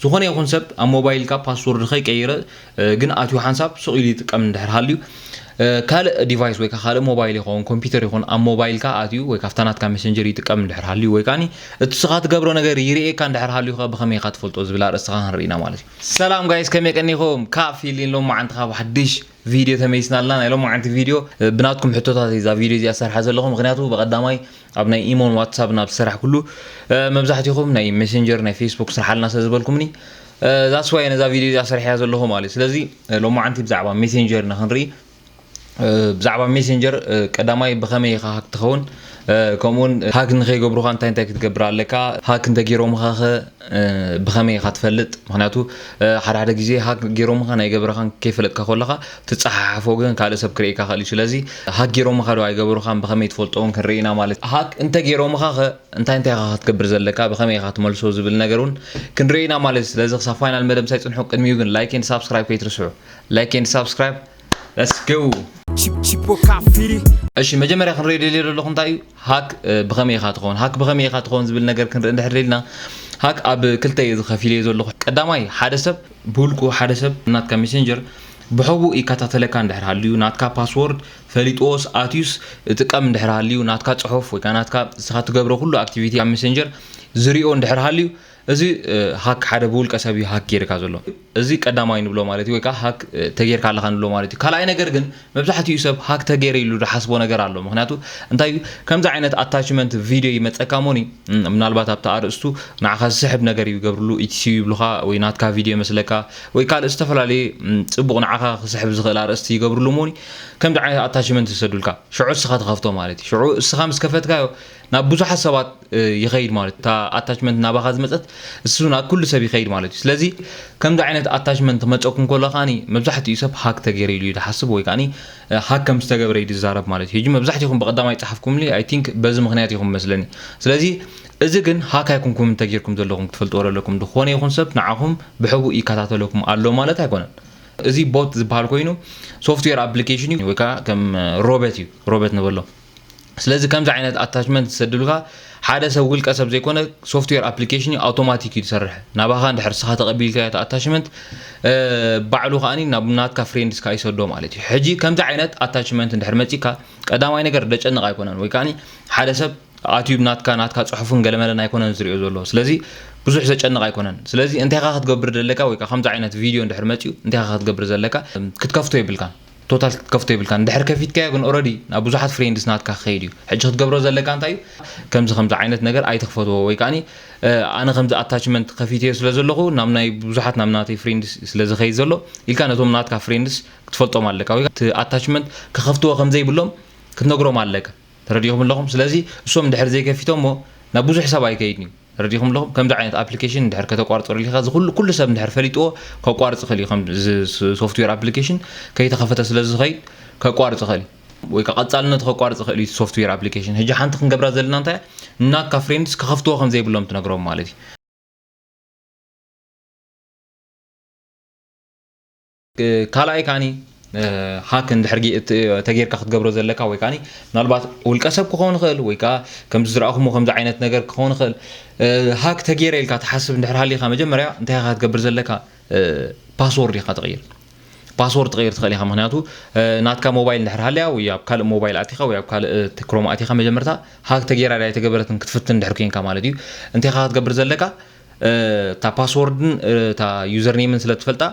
ዝኾነ ይኹን ሰብ ኣብ ሞባይልካ ፓስወርድ ከይቀይረ፣ እ፣ ግን ኣትዩ ሓንሳብ ስቕ ኢሉ ይጥቀም እንድሕር ሃልዩ፣ እ፣ ካልእ ዲቫይስ ወይ ከዓ ካልእ ሞባይል ይኸውን፣ ኮምፒውተር ይኹን፣ ኣብ ሞባይልካ ኣትዩ ወይ ካብታ ናትካ ሜሴንጀር ይጥቀም እንድሕር ሃልዩ ወይ ከዓኒ እቲ ንስኻ ትገብሮ ነገር ይርእየካ እንድሕር ሃልዩ ከ ብኸመይ ኢኻ ትፈልጦ ዝብል ኣርእስቲ ኸዓ ክንርኢ ኢና ማለት እዩ። ሰላም ጋይስ፣ ከመይ ቀኒኹም? ካብ ፊሊን ሎማዓንቲ ካብ ሓድሽ ቪድዮ ተመይስና ኣለና። ናይ ሎማዓንቲ ቪድዮ፣ እ፣ ብናትኩም ሕቶታት እየ እዛ ቪድዮ እዚኣ ዝሰርሓ ዘለኹ። ምኽንያቱ ብቐዳማይ ኣብ ናይ ኢሞን ዋትሳፕን ኣብ ዝሰራሕኩሉ፣ እ፣ መብዛሕትኹም ናይ ሜሴንጀር፣ ናይ ፌስቡክ ስርሓልና ስለ ዝበልኩምኒ፣ እ፣ that's why ነዛ ቪድዮ እዚኣ ሰሪሐያ ዘለኹ ማለት እዩ። ስለዚ፣ እ፣ ሎማዓንቲ ብዛዕባ ሜሴንጀር ኢና ክንርኢ። እ፣ ብዛዕባ ሜሴንጀር፣ እ፣ ቀዳማይ ብኸመይ ኢኻ ሃክ ትኸውን፣ እ፣ ከምኡውን ሃክ ንኸይገብሩኻ እንታይ እንታይ ክትገብር ኣለካ፣ ሃክ እንተገይሮምኻ ኸ፣ እ፣ ብኸመይ ኢኻ ትፈልጥ? ምኽንያቱ፣ እ፣ ሓደ ሓደ ግዜ ሃክ ገይሮምኻ ናይ ገበረኻን ከይፈለጥካ ከለኻ ትጸሓሓፎ ግን ካልእ ሰብ ክርእየካ ይኽእል እዩ። ስለዚ ሃክ ገይሮምኻ ዶ ኣይገበሩኻን ብኸመይ ትፈልጦ እውን ክንርኢ ኢና ማለት እዩ። ሃክ እንተገይሮምኻ ኸ እንታይ እንታይ ኢኻ ክትገብር ዘለካ፣ ብኸመይ ኢኻ ትመልሶ ዝብል ነገር እውን ክንርኢ ኢና ማለት እዩ። ስለዚ ክሳብ ፋይናል መደብ ምሳይ ጽንሑ። ቅድሚኡ ግን ላይክ ኤንድ ሳብስክራይብ ከይትርስዑ። ላይክ ኤንድ ሳብስክራይብ። Let's go። Chip- Chipo Kafiri. እሺ፣ መጀመርያ ክንሪኦ ደልየ ዘለኹ እንታይ እዩ? ሃክ፣ እ፣ ብኸመይ ኢኻ ትኸውን? ሃክ ብኸመይ ኢኻ ትኸውን ዝብል ነገር ክንርኢ እንድሕር ደሊና፣ ሃክ ኣብ ክልተ እየ ዝኸፊለዮ ዘለኹ። ቀዳማይ፣ ሓደ ሰብ ብውልቁ፣ ሓደ ሰብ ናትካ ሜሴንጀር ብሕቡእ ይከታተለካ እንድሕር ሃልዩ፣ ናትካ ፓስወርድ ፈሊጥዎስ ኣትዩስ እጥቀም እንድሕር ሃልዩ፣ ናትካ ጽሑፍ ወይ ከዓ ናትካ ንስኻ ትገብሮ ኩሉ ኣክቲቪቲ ኣብ ሜሴንጀር ዝሪኦ እንድሕር ሃልዩ፣ እዚ፣ እ፣ ሃክ ሓደ ብውልቀ ሰብ እዩ ሃክ ጌርካ ዘሎ። እዚ ቀዳማይ ንብሎ ማለት እዩ፣ ወይ ከዓ ሃክ፣ እ፣ ተጌርካ ኣለኻ ንብሎ ማለት እዩ። ካልኣይ ነገር ግን መብዛሕትኡ ሰብ ሃክ ተጌረ ኢሉ ዝሓስቦ ነገር ኣሎ። ምኽንያቱ እንታይ እዩ? ከምዚ ዓይነት ኣታችመንት ቪድዮ ይመጸካ ሞኒ፣ እም፣ ምናልባት ኣብቲ ኣርእስቱ ንዓኻ ዝስሕብ ነገር ይገብርሉ፣ ኢትሲ ይብሉኻ፣ ወይ ናትካ ቪድዮ ይመስለካ፣ ወይ ካልእ ዝተፈላለየ፣ እም፣ ጽቡቕ ንዓኻ ክስሕብ ዝኽእል ኣርእስቲ ይገብርሉ ሞኒ፣ ከምዚ ዓይነት ኣታችመንት ይሰዱልካ። ሽዑ እስኻ ትኸፍቶ ማለት እዩ። ሽዑ እስኻ ምስ ከፈትካዮ ናብ ብዙሓት ሰባት እ፣ ይኸይድ ማለት እዩ። እታ ኣታችመንት ናባኻ ዝመጸት እሱ ናብ ኩሉ ሰብ ይኸይድ ማለት እዩ። ስለዚ ከምዚ ዓይነት ኣታችመንት ክመጸኩም ከሎ ከዓኒ መብዛሕትኡ ሰብ ሃክ ተገይሩ ኢሉ እዩ ዝሓስብ ወይ ከዓኒ፣ እ፣ ሃክ ከም ዝተገብረ እዩ ዝዛረብ ማለት እዩ። ሕጂ መብዛሕትኹም ብቐዳማይ ጸሓፍኩምሊ፣ I think በዚ ምኽንያት ኢኹም መስለኒ። ስለዚ እዚ ግን ሃክ ኣይኮንኩም እንተጌርኩም ዘለኹም ክትፈልጥዎ ዘለኩም። ዝኾነ ይኹን ሰብ ንዓኹም ብሕቡእ ይከታተለኩም ኣሎ ማለት ኣይኮነን። እዚ ቦት ዝበሃል ኮይኑ ሶፍትዌር ኣፕሊኬሽን እዩ ወይ ከዓ ከም፣ እ፣ ሮበት እዩ፣ ሮበት ንበሎ። ስለዚ ከምዚ ዓይነት ኣታችመንት ዝሰድልካ ሓደ ሰብ ውልቀ ሰብ ዘይኮነ ሶፍትዌር ኣፕሊኬሽን እዩ፣ ኣውቶማቲክ እዩ ዝሰርሕ። ናባኻ እንድሕር ስኻ ተቐቢልካዮ እቲ ኣታችመንት፣ እ፣ ባዕሉ ከዓኒ ናብ ናትካ ፍሬንድስካ ይሰዶ ማለት እዩ። ሕጂ ከምዚ ዓይነት ኣታችመንት እንድሕር መጺካ ቀዳማይ ነገር ደጨንቕ ኣይኮነን ወይ ከዓኒ ሓደ ሰብ ኣትዩ ናትካ፣ ናትካ ጽሑፍን ገለመለን ኣይኮነን ዝሪኦ ዘሎ። ስለዚ ብዙሕ ዘጨንቕ ኣይኮነን። ስለዚ እንታይ ኢኻ ክትገብር ዘለካ ወይ ከዓ ከምዚ ዓይነት ቪድዮ እንድሕር መጺኡ እንታይ ኢኻ ክትገብር ዘለካ? ክትከፍቶ የብልካን። ቶታል ክትከፍቶ የብልካን። እንድሕር ከፊትካዮ ግን ኦረዲ ናብ ብዙሓት ፍሬንድስ ናትካ ክኸይድ እዩ። ሕጂ ክትገብሮ ዘለካ እንታይ እዩ? ከምዚ ከምዚ ዓይነት ነገር ኣይትኽፈትዎ ወይ ከዓኒ፣ እ፣ ኣነ ከምዚ ኣታችመንት ከፊተዮ ስለ ዘለኹ ናብ ናይ ብዙሓት ናብ ናተይ ፍሬንድስ ስለ ዝኸይድ ዘሎ ኢልካ ነቶም ናትካ ፍሬንድስ ክትፈልጦም ኣለካ። ወይ እቲ ኣታችመንት ክኸፍትዎ ከም ዘይብሎም ክትነግሮም ኣለካ። ተረዲኹም ኣለኹም? ስለዚ እሶም እንድሕር ዘይከፊቶሞ ናብ ብዙሕ ሰብ ኣይከይድን እዩ። ተረዲኹም ኣለኹም? ከምዚ ዓይነት ኣፕሊኬሽን እንድሕር ከተቋርጾ ደሊኻ፣ እዚ ኩሉ፣ ኩሉ ሰብ እንድሕር ፈሊጥዎ ከቋርጽ ይኽእል እዩ። ከም እዚ ስ-፣ ሶፍትዌር ኣፕሊኬሽን ከይተኸፈተ ስለ ዝኸይድ ከቋርጽ ይኽእል እዩ። ወይ ከዓ ቀጻልነቱ ከቋርጽ ይኽእል እዩ እቲ ሶፍትዌር ኣፕሊኬሽን። ሕጂ ሓንቲ ክንገብራ ዘለና እንታይ እያ? ናትካ ፍሬንድስ ክኸፍትዎ ከም ዘይብሎም ትነግሮም ማለት እዩ። እ፣ ካልኣይ ካኒ፣ እ፣ ሃክ እንድሕር ጌ-፣ ተ-፣ ተጌርካ ክትገብሮ ዘለካ ወይ ካኒ ምናልባት ውልቀ ሰብ ክኸውን ይኽእል ወይ ከዓ ከምዚ ዝረኣኹሞ ከምዚ ዓይነት ነገር ክኸውን ይኽእል። እ፣ ሃክ ተጌረ ኢልካ ትሓስብ እንድሕር ሃሊኻ መጀመርያ እንታይ ኢኻ ክትገብር ዘለካ? እ፣ ፓስወርድ ኢኻ ትቕይር። ፓስወርድ ትቕይር ትኽእል ኢኻ። ምኽንያቱ፣ እ፣ ናትካ ሞባይል እንድሕር ሃልያ ወይ ኣብ ካልእ ሞባይል ኣቲኻ ወይ ኣብ ካልእ፣ እ፣ ክሮም ኣቲኻ መጀመርታ ሃክ ተጌራ ድያ ኣይተገበረትን ክትፍትን እንድሕር ኮንካ ማለት እዩ። እንታይ ኢኻ ክትገብር ዘለካ? እ፣ እታ ፓስወርድን፣ እ፣ እታ ዩዘር ኔምን ስለ ትፈልጣ፣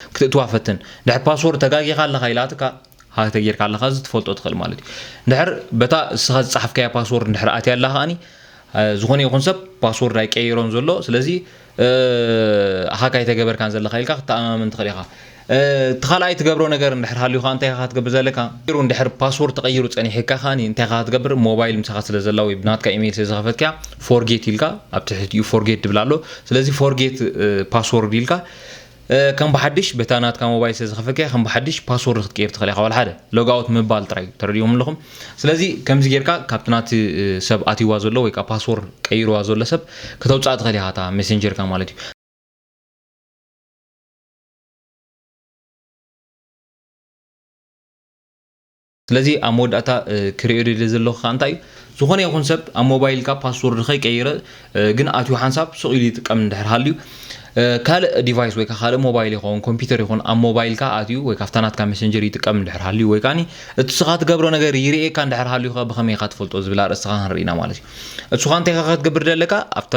ክትእትዋ ፈትን። ድሕር ፓስወርድ ተጋጊኻ ኣለኻ ኢላትካ፣ ሃክ ተጌርካ ኣለኻ፣ እዚ ትፈልጦ ትኽእል ማለት እዩ። ድሕር በታ እስኻ ዝጸሓፍካያ ፓስወርድ ድሕር ኣትያ ኣላ ከኣኒ፣ እ፣ ዝኾነ ይኹን ሰብ ፓስወርድ ኣይቀይሮን ዘሎ። ስለዚ፣ እ፣ ሃክ ኣይተገበርካን ዘለኻ ኢልካ ክትተኣማመን ትኽእል ኢኻ። እ፣ እቲ ካልኣይ ትገብሮ ነገር እንድሕር ሃልዩ ከኣ እንታይ ኢኻ ክትገብር ዘለካ? ድሕር ፓስወርድ ተቐይሩ ጸኒሕካ ከኣኒ እንታይ ኢኻ ክትገብር? ሞባይል ምሳኻ ስለ ዘላ ወይ ብናትካ ኢሜይል ስለ ዝኸፈትካያ ፎርጌት ኢልካ ኣብ ትሕቲኡ ፎርጌት ትብል ኣሎ። ስለዚ ፎርጌት፣ እ፣ ፓስወርድ ኢልካ ከም ብሓድሽ በታ ናትካ ሞባይል ስለ ዝኸፈትካዮ ከም ብሓድሽ ፓስወርድ ክትቀይር ትኽእል ኢኻ። ዋላ ሓደ ሎግ ኣውት ምባል ጥራይ እዩ፣ ተረዲኦም ኣለኹም። ስለዚ ከምዚ ጌርካ ካብቲ ናቲ ሰብ ኣትይዋ ዘሎ ወይ ከዓ ፓስወርድ ቀይርዋ ዘሎ ሰብ ከተውፅኣ ትኽእል ኢኻ እታ ሜሴንጀርካ ማለት እዩ። ስለዚ ኣብ መወዳእታ ክርእዮ ደለ ዘለኹ ከዓ እንታይ እዩ፣ ዝኾነ ይኹን ሰብ ኣብ ሞባይልካ ፓስወርድ ከይቀይረ ግን ኣትዩ ሓንሳብ ስቕ ኢሉ ይጥቀም እንድሕር ሃልዩ፣ ካልእ ዲቫይስ ወይ ከዓ ካልእ ሞባይል ይኸውን ኮምፒውተር ይኹን ኣብ ሞባይልካ ኣትዩ ወይ ካብታ ናትካ ሜሴንጀር ይጥቀም እንድሕር ሃልዩ ወይ ከዓኒ እቲ ስኻ ትገብሮ ነገር ይርእየካ እንድሕር ሃልዩ ከ ብኸመይ ኢኻ ትፈልጦ ዝብል ኣርእስቲ ኸዓ ክንርኢና ማለት እዩ። እሱ ኸዓ እንታይ ኢኻ ክትገብር ደለካ ኣብታ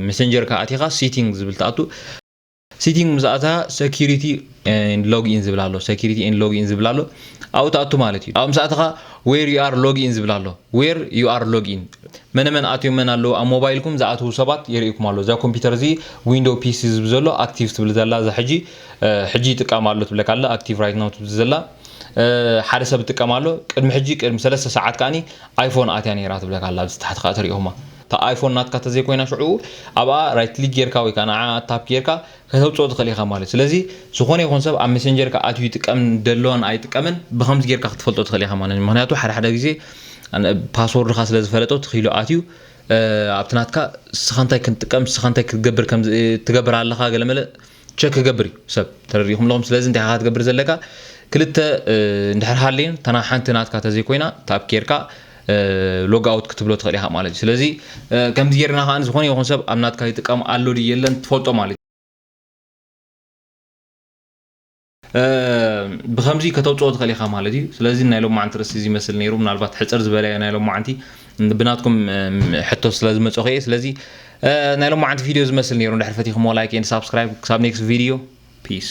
ሜሴንጀርካ ኣቲኻ ሲቲንግ ዝብል ትኣቱ። ሲቲንግ ምስ ኣታ ሰኪሪቲ ሎግኢን ዝብል ኣሎ፣ ሰኪሪቲ ሎግኢን ዝብል ኣሎ። ኣብኡ ትኣቱ ማለት እዩ። ኣብኡ ምስ ኣተኻ where you are login ዝብል ኣሎ። Where you are login መነ መን ኣትዮም መን ኣለዉ ኣብ ሞባይልኩም ዝኣትዉ ሰባት የርእይኩም ኣሎ። እዛ ኮምፒውተር እዚ ዊንዶው ፒሲ ዝብል ዘሎ ኣክቲቭ ትብል ዘላ እዛ ሕጂ ሕጂ ይጥቀም ኣሎ ትብለካ ኣላ። ኣክቲቭ ራይት ናው ትብል ዘላ ሓደ ሰብ ይጥቀም ኣሎ። ቅድሚ ሕጂ ቅድሚ ሰለስተ ሰዓት ከዓኒ ኣይፎን ኣትያ ነይራ ትብለካ ኣላ። ኣብዚ ታሕቲ ከዓ ትርእይኹማ እታ ኣይፎን ናትካ ተዘይኮይና ሽዑ ኣብኣ ራይት ክሊክ ጌርካ ወይ ከዓ ንዓ ታፕ ጌርካ ከተውፅኦ ትኽእል ኢኻ ማለት እዩ። ስለዚ ዝኾነ ይኹን ሰብ ኣብ ሜሴንጀርካ ኣትዩ ይጥቀም ደሎን ኣይጥቀምን ብኸምዚ ጌርካ ክትፈልጦ ትኽእል ኢኻ ማለት እዩ። ምክንያቱ ሓደ ሓደ ግዜ ፓስወርድኻ ስለ ዝፈለጦ ትኽኢሉ ኣትዩ ኣብቲ ናትካ ንስኻ እንታይ ክንጥቀም ንስኻ እንታይ ክትገብር ትገብር ኣለኻ ገለመለ ቸክ ክገብር እዩ ሰብ ተረዲኹም ኣለኹም። ስለዚ እንታይ ኢኻ ክትገብር ዘለካ ክልተ እንድሕር ሃልየን ተና ሓንቲ ናትካ ተዘይኮይና ታፕ ጌርካ ሎግ ኣውት ክትብሎ ትኽእል ኢኻ ማለት እዩ። ስለዚ ከምዚ ጌርና ከዓ ዝኾነ ይኹን ሰብ ኣብ ናትካ ይጥቀም ኣሎ ድዩ የለን ትፈልጦ ማለት እዩ። ብኸምዚ ከተውፅኦ ትኽእል ኢኻ ማለት እዩ። ስለዚ ናይ ሎማዓንቲ ርእሲ እዚ ይመስል ነይሩ። ምናልባት ሕፅር ዝበለ ናይ ሎማዓንቲ ብናትኩም ሕቶ ስለ ዝመፀኹ እየ። ስለዚ ናይ ሎማዓንቲ ቪድዮ ዝመስል ነይሩ። እንድሕር ፈቲኹሞ ላይክ ኤንድ ሳብስክራይብ። ክሳብ ኔክስት ቪድዮ ፒስ።